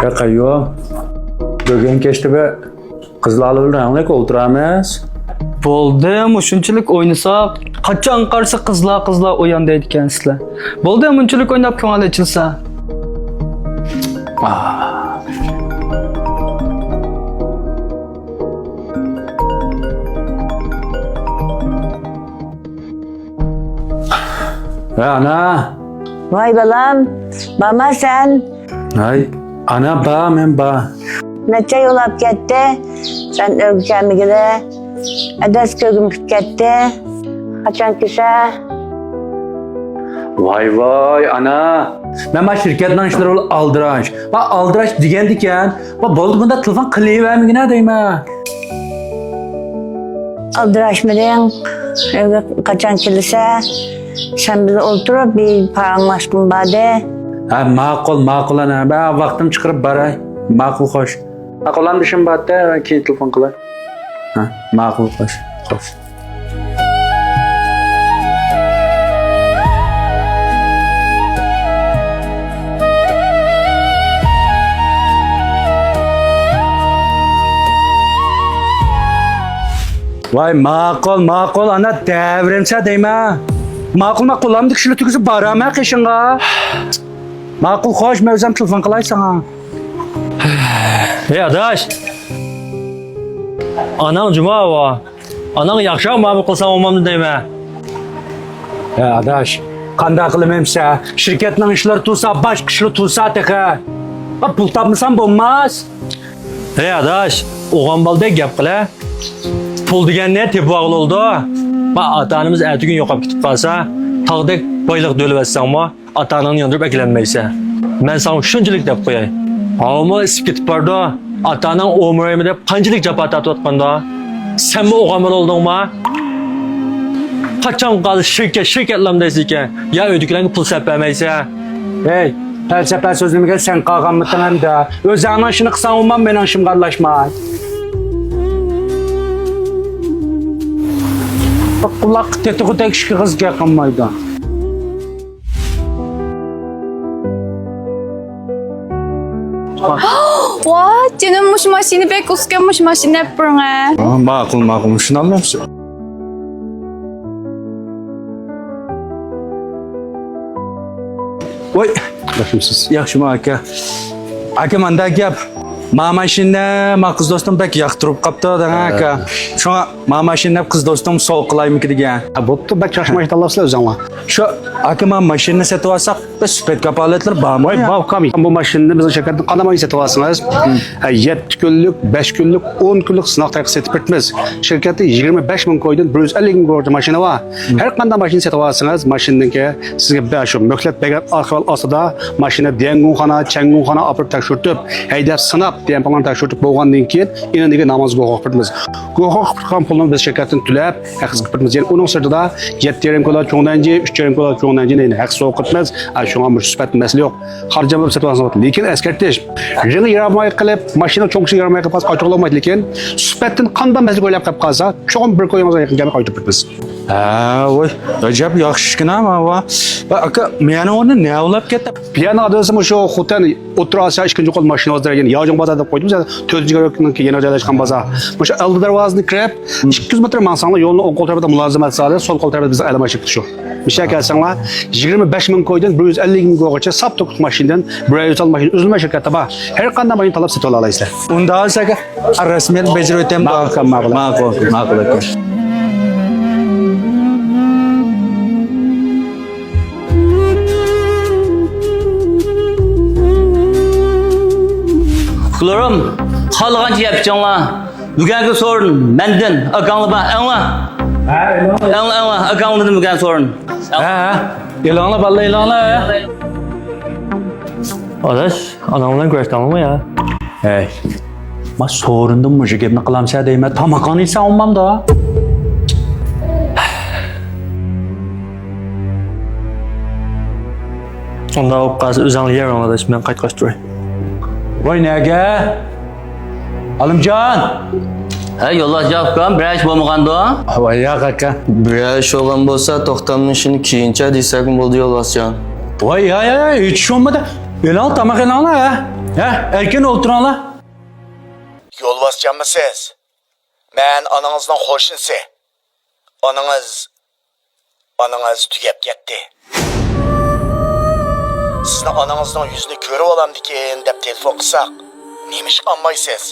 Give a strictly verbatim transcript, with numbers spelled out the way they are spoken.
يا قەييۇم، بۈگۈن كەچتە بىر قىزلار بىلەن رەڭلىك ئولتۇرامىز. بولدى، مۇشۇنچىلىك ئوينىساق، قاچان قارىسا قىزلار، قىزلار ئويان دەيدىكەنسىلەر. بولدى، مۇنچىلىك ئويناپ كۆڭۈل ئېچىلسا. ۋاي ئانا. ۋاي بالام، بارما سەن؟ ۋاي ئانا، بار، مەن بار. نەچچە يىل بولۇپ كەتتى سەن ئۆيگە كەلمىگىلى. ئاداش كۆرگۈم كېلىپ كەتتى. قاچان كېلىسەن؟ ۋاي ۋاي ئانا، مەن ما شىركەتنىڭ ئىشلىرى بىلەن ئالدىراش. ما ئالدىراش دېگەندىكەن. ما بولدى، بۇنداق تېلېفون قىلىۋەرمىگىنە دەيمەن. ئالدىراشمىدىڭ؟ ئۆيگە قاچان كېلىسەن؟ سەن بىلەن ئولتۇرۇپ بىر پاراڭلاشقۇم باردى. ھە، ماقۇل، ماقۇل ئانا. مەن ۋاقتىم چىقىرىپ باراي. ماقۇل، خوش. ماقۇل ئانا، ئىشىم باردى، مەن كېيىن تېلېفون قىلاي. ھە، ماقۇل، خوش، خوش. ۋاي ماقۇل، ماقۇل ئانا، دەۋرەمسە دەيمەن. ماقۇل، ماقۇل ئامدى كىشىلەر تۈگىسى بارامەن قېشىڭغا. ماقۇل، خوش، مەن ئۆزۈم تېلېفون قىلاي ساڭا. ھەي ئاداش، ئاناڭ جۇما ۋا. ئاناڭغا ياخشىراق مۇئامىلە قىلساڭ بولمامدۇ دەيمەن. ھە ئاداش، قانداق قىلىمەن دېسە، شىركەتنىڭ ئىشلىرى تۇرسا، باشقا ئىشلار تۇرسا تېخى. ھە، پۇل تاپمىسام بولماس. ھەي ئاداش، ئوغان بالىدەك گەپ قىلە. پۇل دېگەننى تېپىۋالغىلى بولىدۇ. ما ئاتا-ئانىمىز ئەتىگۈن يوقاپ كېتىپ قالسا، تاغدەك بايلىق دۆلىۋەتسەڭمۇ، ئاتا-ئاناڭنى ياندۇرۇپ ئەكېلەلمەيسەن. مەن ساڭا شۇنچىلىك دەپ قوياي. ھاۋامۇ ئىسسىپ كېتىپ بارىدۇ. ئاتا-ئاناڭ ئومۇرايمۇ دەپ قانچىلىك جاپا تارتىۋاتقاندۇ. سەنمۇ ئوغان بالا بولدۇڭما؟ قاچان قالدى شىركەت، شىركەتلام دەيسىكەن. يا ئۆيدىكىلەرگە پۇل سېلىپ بەرمەيسەن. ھەي، پەلسەپە سۆزلىمىگىن سەن قالغانمىتىڭ ئەمدى. ئۆزۈڭنىڭ ئىشىنى قىلساڭ بولمامدۇ مېنىڭ ئىشىمغا ئارىلاشماي. قۇلاق تېتىغۇدەك ئىككى قىز گەپ قىلمايدۇ. ۋاي جېنىم، مۇشۇ ماشىنا بەك ئۇسكەن، مۇشۇ ماشىنا ئەپ بېرىڭە. ماقۇل، ماقۇل، مۇشۇنى ئالامسىز؟ ۋاي، ياخشىمۇسىز؟ ياخشىمۇ ئاكا؟ ئاكا، مانداق گەپ. ما ماشىنىنى ما قىز دوستۇم بەك ياقتۇرۇپ قاپتۇ دەڭ ئاكا. شۇڭا ما ماشىنىنى قىز دوستۇم سوۋغا قىلايمىكىن دېگەن. ھە، بوپتۇ، بەك ياخشى ماشىنا تاللاپسىلەر ئۆزۈڭلار. شۇ ئاكا، ما ماشىنىنى سېتىۋالساق، بىر سۈپەت كاپالەتلىرى بارمۇ؟ ۋاي، بار ئۇكام. بۇ ماشىنىنى بىزنىڭ شىركەتتىن قانداق ماشىنا سېتىۋالسىڭىز، ھە، يەتتە كۈنلۈك، بەش كۈنلۈك، ئون كۈنلۈك سىناق تەرىقىدە سېتىپ بېرىمىز. شىركەتتە يىگىرمە بەش مىڭ كويدىن بىر يۈز ئەللىك مىڭ كويغىچە ماشىنا بار. ھەر قانداق ماشىنا سېتىۋالسىڭىز، ماشىنىنىڭكى سىزگە بەش يىل مۆھلەت بەرگەن ئەھۋال ئاستىدا ماشىنا ديەنگۇنخانا، چيەنگۇنخانا ئاپىرىپ تەكشۈرتۈپ، ھەيدەپ سىناپ، ديەنپىڭلارنى تەكشۈرتۈپ بولغاندىن كېيىن، ئېنىڭدىكى نامازغا گۇۋاھلىق بېرىمىز. گۇۋاھلىق بېرىدىغان پۇلنى بىز شىركەتتىن تۆلەپ، ھەقسىز قىلىپ بېرىمىز. يەنى ئۇنىڭ سىرتىدا يەتتە يېرىم كىلو چوڭ دەنجى، ئۈچ يېرىم كىلو چوڭ دەنجىنى يەنە ھەقسىز قىلىپ بېرىمىز. ئا، شۇڭا مۇشۇ سۈپەت مەسىلە يوق. خارجانلاپ سېتىۋالسىڭىز بولىدۇ. لېكىن ئەسكەرتىش، رېڭى يارىماي قېلىپ، ماشىنا چوڭ كىشىگە يارىماي قېلىپ قالسا، ئاچچىقلانمايدۇ، لېكىن سۈپەتتىن قانداق مەسىلە ئويلاپ قېلىپ قالسا، چوقۇم بىر كويىڭىزغا يېقىن كەلمەي قايتۇرۇپ بېرىمىز. ھە، ۋاي، ئەجەب ياخشى ئىكەن ھە، ماۋۇ. ۋاي، ئاكا، مېنىڭ ئورنى نەۋلاپ كەتتى. بۇ يەرنىڭ ئادرېسى مۇشۇ خوتەن ئوتتۇرا ئاسىيا ئىككىنچى قول ماشىنا بازىرى، يەنى ياۋجىڭ بازار دەپ قويدۇم، تۆتىنچى كىرۋەكنىڭ يېنىغا جايلاشقان بازار. مۇشۇ ئالدى دەرۋازىدىن كىرىپ، ئىككى يۈز مېتىر ماڭساڭلار، يولنىڭ ئوڭ قول تەرىپىدە مۇلازىمەت زالى، سول قول تەرىپىدە بىزنىڭ ئەلە ماشىنا شۇ. مۇشۇ يەرگە كەلسەڭلار، يىگىرمە بەش مىڭ كويدىن بىر يۈز ئەللىك مىڭ كويغىچە ساپ توكلۇق ماشىنىدىن بىر ئاي ئۆتەل ماشىنا ئۈزۈلمەي شىركەتتە بار. ھەر قانداق ماشىنا تاللاپ سېتىۋالالايسىلەر. ئۇنداق بولسا ئاكا، رەسمىيەت بېجىرىۋېتەم. ماقۇل، ماقۇل. ماقۇل، ماقۇل ئاكا. ئۇكىلىرىم، خالىغانچە يەپ ئىچىڭلار. بۈگۈنكى سورۇن مەندىن، ئاكاڭلار بار، ئەڭلار. ھە، ئەڭلار. ئەڭلار، ئەڭلار، ئاكاڭلاردىن بۈگۈن سورۇن. ھە، ھە. ئېلىڭلار، بالىلار، ئېلىڭلار. ئاداش، ئاناڭ بىلەن كۆرۈشتۈڭلارمۇ يا؟ ھەي، ما سورۇندىن مۇشۇ گەپنى قىلامسەن دەيمەن، تامىقىڭنى يېسەڭ بولمامدۇ؟ ئۇنداق بولۇپ قالسا ئۆزۈڭلار يەۋېرىڭلار، ئاداش، مەن قايتقاچ تۇراي. ۋاي، نەگە؟ ئالىمجان! ھە، يولداش ئۇكام، بىرەر ئىش بولمىغاندۇ؟ ۋاي، ياق، ئاكا. بىرەر ئىش بولغان بولسا، توختامنىڭ ئىشىنى كېيىنچە دېسەكمۇ بولىدۇ، يولداشجان. ۋاي، يا، يا، يا، ھېچ ئىش بولمىدى. ئېلىڭلار، تاماق ئېلىڭلار، ھە. ھە، ئەركىن ئولتۇرۇڭلار. يولۋاسجانمۇ سىز؟ مەن ئانىڭىزنىڭ قوشنىسى. ئانىڭىز، ئانىڭىز تۈگەپ كەتتى. سىزنى ئانىڭىزنىڭ يۈزىنى كۆرۈۋالامدىكىن دەپ تېلېفون قىلساق، نېمىشقا ئالمايسىز؟